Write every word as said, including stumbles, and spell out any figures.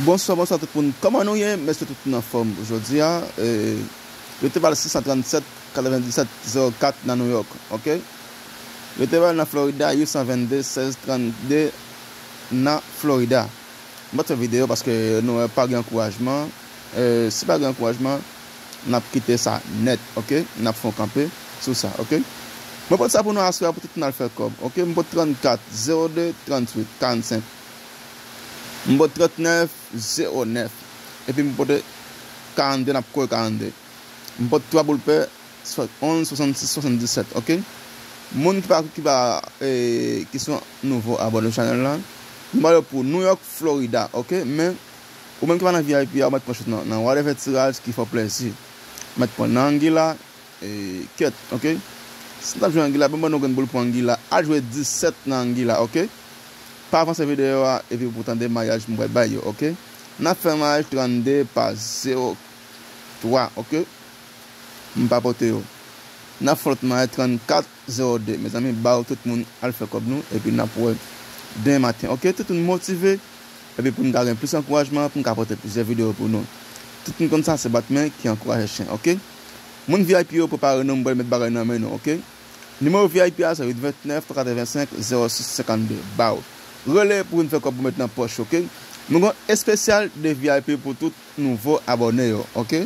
Bonswa, bonswa tout moun. Kòman nou ye? M espere tout moun anfòm jodi a. E, yo te ba l sis san trannsèt, katrevenndisèt, zewo kat nan New York, oke? Yo te ba l nan Florida, uit san vennde, sèz trannde nan Florida. M pa t fè videyo paske nou wè pa gen ankourajman. E, si pa gen ankourajman, n ap kite sa nèt, oke? N ap fè yon kanpe sou sa, oke? Mwen pote sa pou nou aswè a pou tout moun al fè kòb, oke? M pote trannkat, zewo de, tranntuit, karannsenk. M pote trannèf, zewo nèf. Epi m pote karannde, n ap kore karannde. M pote twa boul pè, swa-, onz, swasannsis, swasanndisèt, oke? Moun ki pa, ki pa, e, ki se nouvo abòne chanèl la, m ba yo pou New York, Florida, oke? Men, ou menm ki pa nan V I P a, ou mèt pran chans nan, nan whatever tiraj ki fè w plezi. Mèt pran nan Anguilla, e, kèt, oke? Si n t ap jwe Anguilla, ban m ban nou grenn boul pou Anguilla. Al jwe disèt nan Anguilla, oke? Pa avanse videyo a, epi pou tande mayaj m pral bay yo, oke? N ap fè mayaj trannde pa zewo twa, oke? M pa pote yo. N ap fè lòt mayaj trannkat zewo de. Mezanmi, ba yo tout moun al fè kòb nou, epi n ap wè demen maten, oke? Tout moun motive, epi pou n ka gen plis ankourajman, pou n ka pote plizyè videyo pou nou. Tout moun konn sa, se bat men ki ankouraje chen, oke? Moun V I P yo, prepare nou, m pral met bagay nan men nou, oke? Nimewo V I P a se uit vennèf, twa katrevensenk, zewo sis senkannde. Ba w. Rele pou vin fè kòb pou met nan pòch, oke? Nou gen yon espesyal de V I P pou tout nouvo abòne yo, oke?